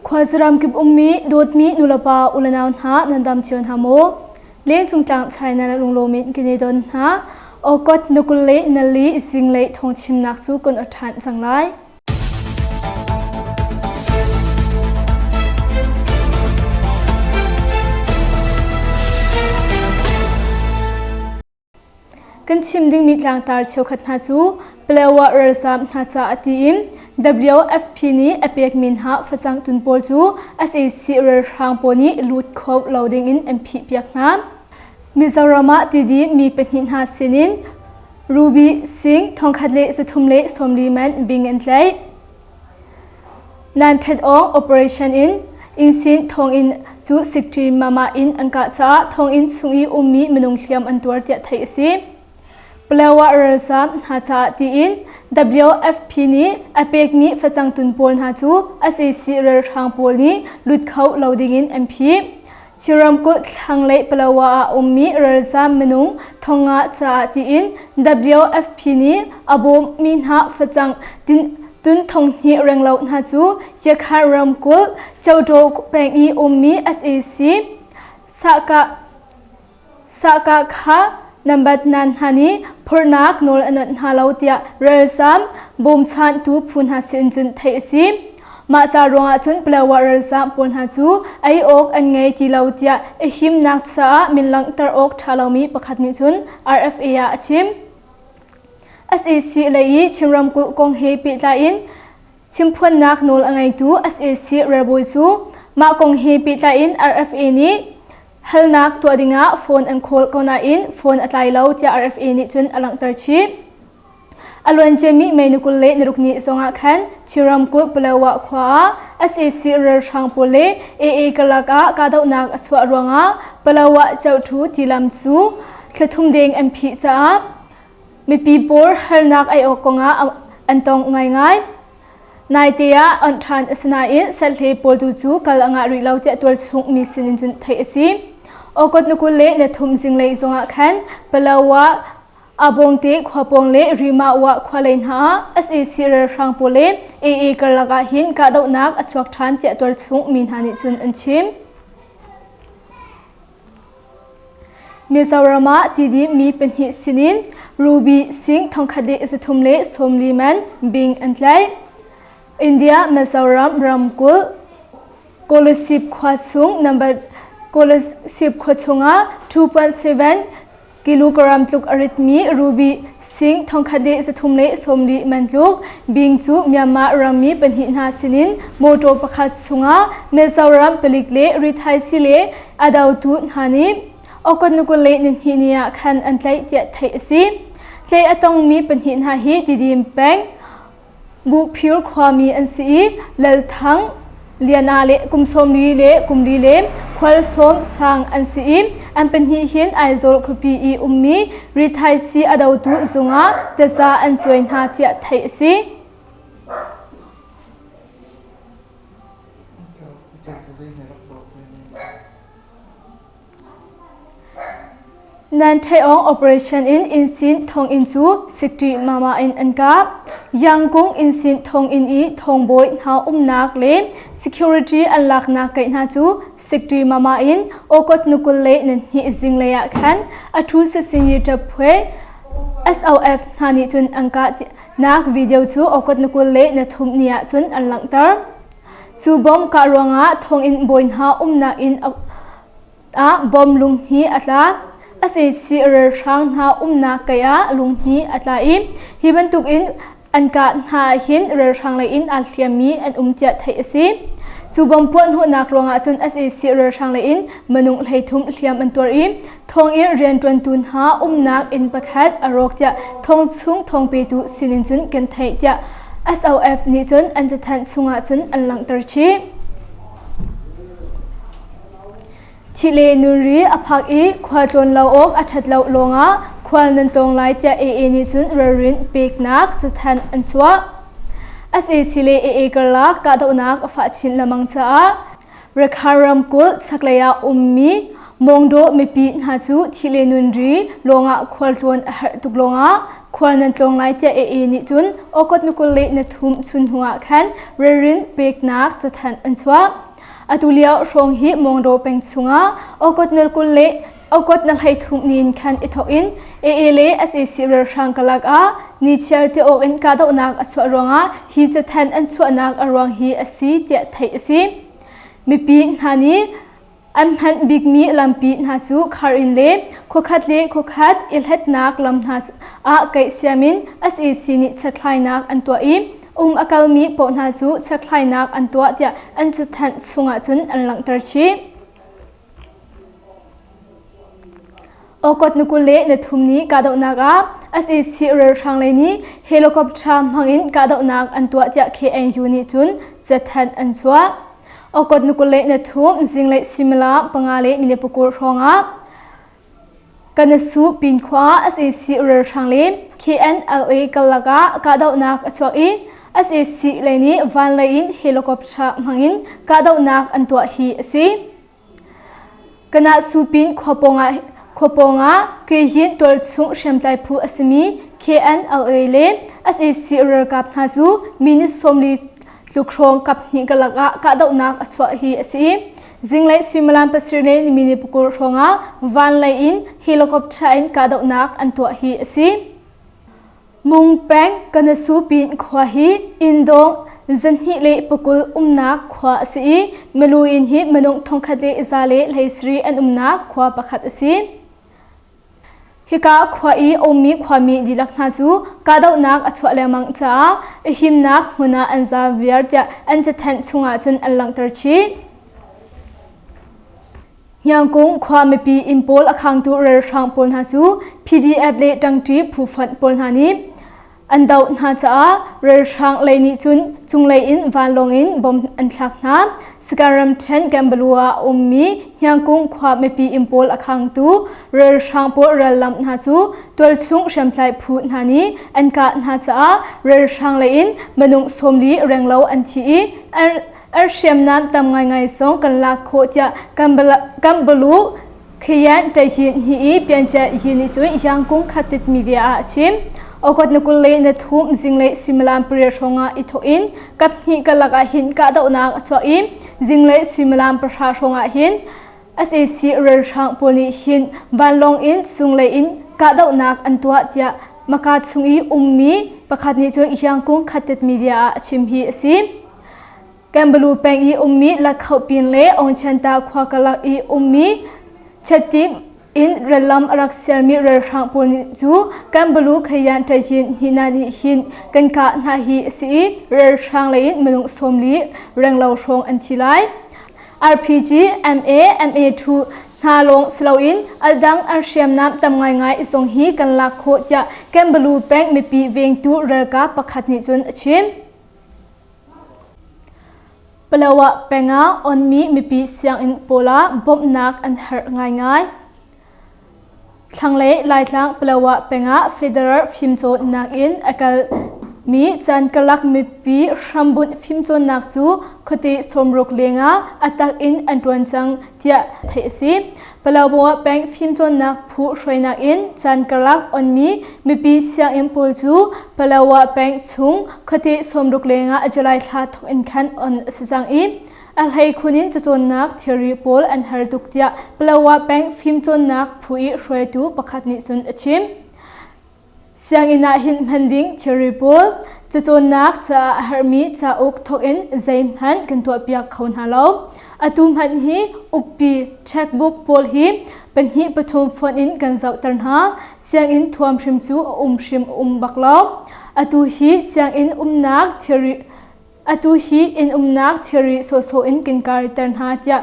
Khuazaram kip ummi dawtmi nulepa ulenau hna nan dam cio hna maw? Lengcung tlang China le lunglawm in kan i don hna. Okot nukul le nali zinglei thawngchimnak cu kan ot ṭhan cang lai. Kan chim dingmi tlangtar cheukhat hna cu Palawa ralzaam hna caah tiin WFP nih a pekmi hna facang tun pawl cu sac ralhrang pawl nih lut kho lo dingin an phihpiak hna. Mizoram ah tidi mi pahnih hna sinin Ruby Singh 1340 man bing an tlaih. Nan ṭhet awk operation in Insin thonginn cu sikṭi mama in an kah caah thonginn chung i ummi minung hliam an tuar tiah theih a si. Palawa ralzaam hna caah tiin WFP nih a pekmi facang tun pawl hna cu sac ralhrang pawl nih lut kho lo dingin an phih. Chin ramkulh thlanglei Palawa ah a ummi ralzaam minung 500 caah tiin WFP nih a bawmmi hna facang tun 2000 renglo hna cu Yakhan ramkulh Choto peng i ummi sac Sahkah Sahkah kha nambat nan hna nih phurhnak nawl an onh hna lo tiah ralzaam bawmchantu phu hna sin cun theih a si. Mah ca ruangah cun Palawa ralzaam pawl hna cu ei awk an ngei ti lo tiah a himnak caah min langhter awk ṭha lomi pakhat nih cun RFA ah a chim. SAC lei i Chin ramkulh kong he pehtlai in Chimphuannak nawl a ngeitu sac ralbawi cu mah kong he pehtlai in RFA nih halnak tuah dingah phone an call ko nain phone a tlai lo tiah RFA nih cun a langhter chih. A luanciami May ni 26 ni zongah khan Chin ramkulh Palawa khua ah sac ralhrang pawl le AA karlak ah kahdohnak a chuah ruangah Palawa Chohthu tilam cu thlathum deng an phih caah Mipi pawl harnak ei awk kongah an tong ngaingai. Naite ah onh ṭhan a si nain sahle pawl tu cu kal a ngah rih lo tiah tualchung mi sinin cun theih a si. Okot na 23 zinglei zongah khan Palawa Abongte khua pawng le Rima wa khua lei hna ah sac ralhrang pawl le AA karlak ah hin kahdohnak a chuak ṭhan tiah tualchung mi hna nih cun an chim. Mizoram ah Tidim mi pahnih sinin Ruby Singh 1340 man bing an tlaih. India Mizoram ramkulh Kolasib khua chung number Kolasib khua chungah 2.7 kilogram tluk a ritmi Ruby Singh 1340 man tluk bing cu Myanmar rammi pahnih hna sinin motor pakhat chungah Mizoram palik le rithaisi le a dotu hna nih Okot nukul le nihnih ni ah khan an tlaih tiah theih a si. Tlaih a tongmi pahnih hna hi Tidim peng Buhphir khuami an si i Lalthang Liana le kum 40 le kum li le Khualsawm sang an si i an pahnih hin Aizawl khuapi i ummi rithaisii a dotu zungah taza an cuai hna tiah theih a si. Nan Theong operation in Insin thonginn cu sikṭi mama in an kah. Yangkung Insin thonginn i thongbawi hna umnak le security an laknak keih hna cu sikṭi mama in August ni 22 zinglei ah khan a ṭhu sisinyi ṭaphuai SOF hna nih cun an kah nak video cu August ni 23 ni ah cun an langhter. Cu bomb kah ruangah thonginn bawi hna umnak inn ah bom lung hi a tla. Sac ralhrang hna umnak kei ah lung hi a tla i hi bantukin an kah hna ahhin ralhrang lei in aa hliammi an um tiah theih a si. Cu bom puahhnawhnak ruangah cun sac ralhrang lei in minung 33 hliam an tuar i thonginn rianṭuantu hna umnak inn pakhat a rawk tiah thong chung thawngpetu sinin cun kan theih tiah SOF nih cun an cathanh chungah cun an langhter chih. Thi le nunri a phak i khua tlawn lo awk a ṭhat lo lawngah khual nan tlawng lai tiah AA nih cun ralrin peknak cathanh an chuah. SAC le AA karlak kahdohnak a fah chin lengmang caah Rakhine ramkulh chaklei ah ummi Mawngdaw mipi hna cu thi le nunri lawngah khualtlawn a herh tuk lawngah khual nan tlawng lai tiah AA nih cun August ni 23 chun hnu ah khan ralrin peknak cathanh an chuah. Atu lio hrawng hi Mawngdaw peng chungah August ni 20 le August na 33 ni in khan i thawk in AA le sac ralhrang karlak ah nichiar ti awk in kahdohnak a chuah ruangah hi cathanh an chuahnak a ruang hi a si tiah theih a si. Mipi hna nih An hman bikmi lampi hna cu khar in le khuakhat le khuakhat i hletnak lam hna ah kaihsiam in sac nih chekhlainak an tuah i um a kalmi paoh hna cu chekhlainak an tuah tiah an cathanh chungah cun an langhter chih. August ni 23 ni kahdohnak ah sac ralhrang lei nih helicopter hmangin kahdohnak an tuah tiah KNU nih cun cathanh an chuah. August ni 23 zinglei suimilam panga le minute pakul hrawngah Kanasu pinkhua sac ralhrang le KNLA karlak ah kahdohnak a chuak i sac lei nih vanlei in helicopter hmangin kahdohnak an tuah hi a si. Kanahsupin khua pawngah Kyihin tualchung hriamtlai phu a simi KNLA le sac ralkap hna cu minute 40 tluk hrawng kaphnih karlak ah kahdohnak a chuah hi a si. Zinglei suimilam pasarih le minute pakul hrawngah vanlei in helicopter in kahdohnak an tuah hi a si. Mung peng Kanasupin khua hi inndawng 220 umnak khua a si i milu inn hi minung thongkhat le za le hleisarih an umnak khua pakhat a si. Hika khua i a ummi khuami dihlak hna cu kahdohnak a chuah lengmang caah a himnak hmun ah an zaam viar tiah an cathanh chungah cun an langhter chih. Hniangkung khua mipi inn pawl a khangtu ralhrang pawl hna cu PDF le ṭangṭi phu fonh pawl hna nih an doh hna caah ralhrang lei nih cun cunglei in vanlawng in bomb an thlak hna. Sagaing ramṭhen Kanbalu ah a ummi Hniangkung khua mipi inn pawl a khangtu ralhrang pawl rallamh hna cu tualchung hriamtlai phu hna nih an kah hna caah ralhrang lei in minung 40 renglo an thi i an hriamnam tam ngaingai zong kan lak khawh tiah Kanbalu Khayan Tayin hi i piancha yi nih cun Yangkung khatit media ah a chim. August na 23 zinglei suimilam pariat hrawngah i thawk in kaphnih karlak ah hin kahdohnak a chuak i zinglei suimilam pahra hrawngah hin sac ralhrang pawl nih hin vanlawng in cunglei in kahdohnak an tuah tiah Maka chung i ummi pakhat nih cun Yangkung khatit media ah a chim hi a si. Kanbalu peng i ummi Lakhohpin le Ongchanta khua karlak i ummi Chattim in rallam a rak sialmi ralhrang pawl nih cu Kanbalu Khayan Tayin Hina nih hin kan kah hna hi a si i ralhrang lei in minung 40 renglo hrawng an thi lai. RPG, MA, MA2 hna lawng si loin a dang an hriamnam tam ngaingai zong hi kan lak khawh tiah Kanbalu peng mipi vengtu ralkap pakhat nih cun a chim. Palawa peng ah onmi mipi sianginn pawl ah bawmhnak an herh ngaingai. Thlanglei Laitlang Palawa peng ah Federal fimcawnnak in a kalmi caan karlak mipi hrambunh fimcawnnak cu khuate 60 leng ah a tak in an ṭuan cang tiah theih a si. Palawa peng fimcawnnak phu hruainak in caan karlak onmi mipi sianginn pawl cu Palawa peng chung khuate 60 lengah July thla thawk in khan on a si cang i a hleikhun in cacawnnak thilri pawl an har tuk tiah Palawa peng fimcawnnak phu i hruaitu pakhat nih cun a chim. Sianginn ah hin hman ding thilri pawl cacawnnak caah a herhmi cauk thawk in zeihmanh kan tuahpiak kho hna lo. Atu hmanh hi ukpi checkbook pawl hi pahnih pathum fonh in kan zohter hna. Sianginn thuam hrim cu a um hrim a um bak lo. Atu hi sianginn umnak thilri Atu hi inn umnak thilri sawhsawh in kan karter hna tiah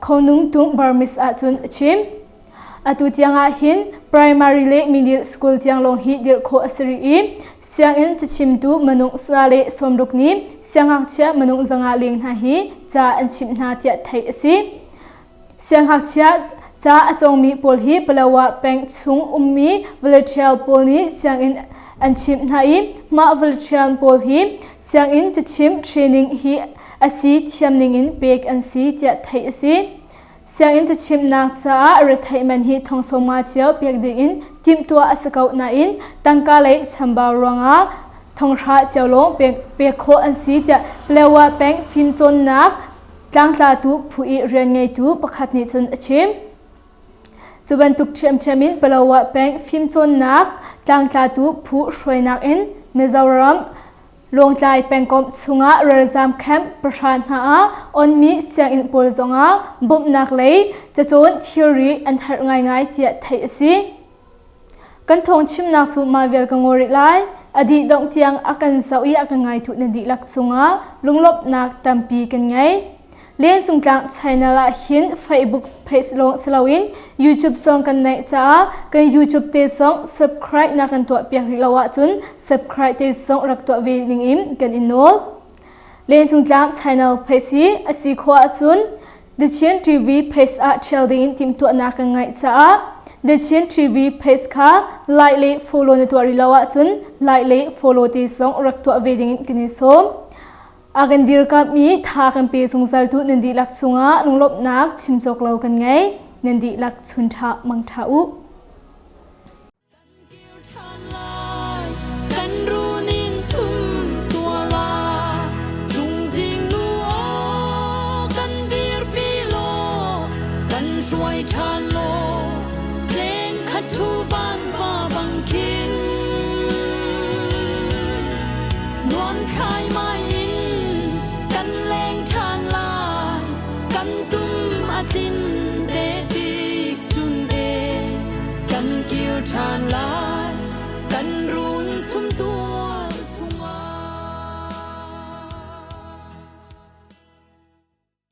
Khonung Tung Burmese ahcun a chim. Atu tiang ah hin primary le middle school tiang lawng hi dirh khawh a si rih i sianginn cachimtu minung sa le 60 nih siangngakchia minung 500 leng hna hi ca an chimh hna tiah theih a si. Siangngakchia ca a cawngmi pawl hi Palawa peng chung ummi volunteer pawl nih sianginn an chimh hna i mah volunteer pawl hi sianginn cachimh training hi a si thiam ningin pek an si tiah theih a si. Sianginn cachimhnak caah retheih man hi thong 50 cio pek dingin timhtuah a si ko nain tangka lei chambau ruangah thonghra cio lawng pek khawh an si tiah Palewa peng fimcawnnak tlangtlatu phu i rian ngeitu pakhat nih cun a chim. Cu bantuk ṭhiamṭhiam in Palawa peng fimcawnnak tlangtlatu phu hruainak in Mizoram Lawngtlai pengkomh chungah ralzam camp pahra hna ah onmi sianginn pawl zongah bawmhnak lei cacawn thilri an herh ngaingai tiah theih a si. Kan thawng chimnak cu mah vial ka ngaw rih lai. A dih dongh tiang a kan zoh i a kan ngaitu nan dihlak cungah lunglawmhnak tampi kan ngei. Lencungtlang channel ah hin Facebook page lawng si loin YouTube zong kan neih caah kan YouTube te zong subscribe na kan tuah piak rih lo ahcun subscribe te zong rak tuah ve ning in kan in nawl. Lencungtlang channel page hi a si khawh ahcun The Chin TV page ah ṭhial dingin timhtuahnak kan ngeih caah The Chin TV page kha like le follow na tuah rih lo ahcun like le follow te zong rak tuah ve dingin kan in sawm. A kan dirkamh i tha kan pe zungzal tu nan dihlak cungah lunglawmhnak chim cawk lo kan ngei. Nan dihlak chun ṭha mang ṭha u. Kan runin chum tuala chungzing nu aw kan dirpi law kan hruai ṭhan law leng khat thu van va bang khin nuam khai mai in kan leng ṭhan lai kan tum a tin te tik chun e kan kir ṭhan lai.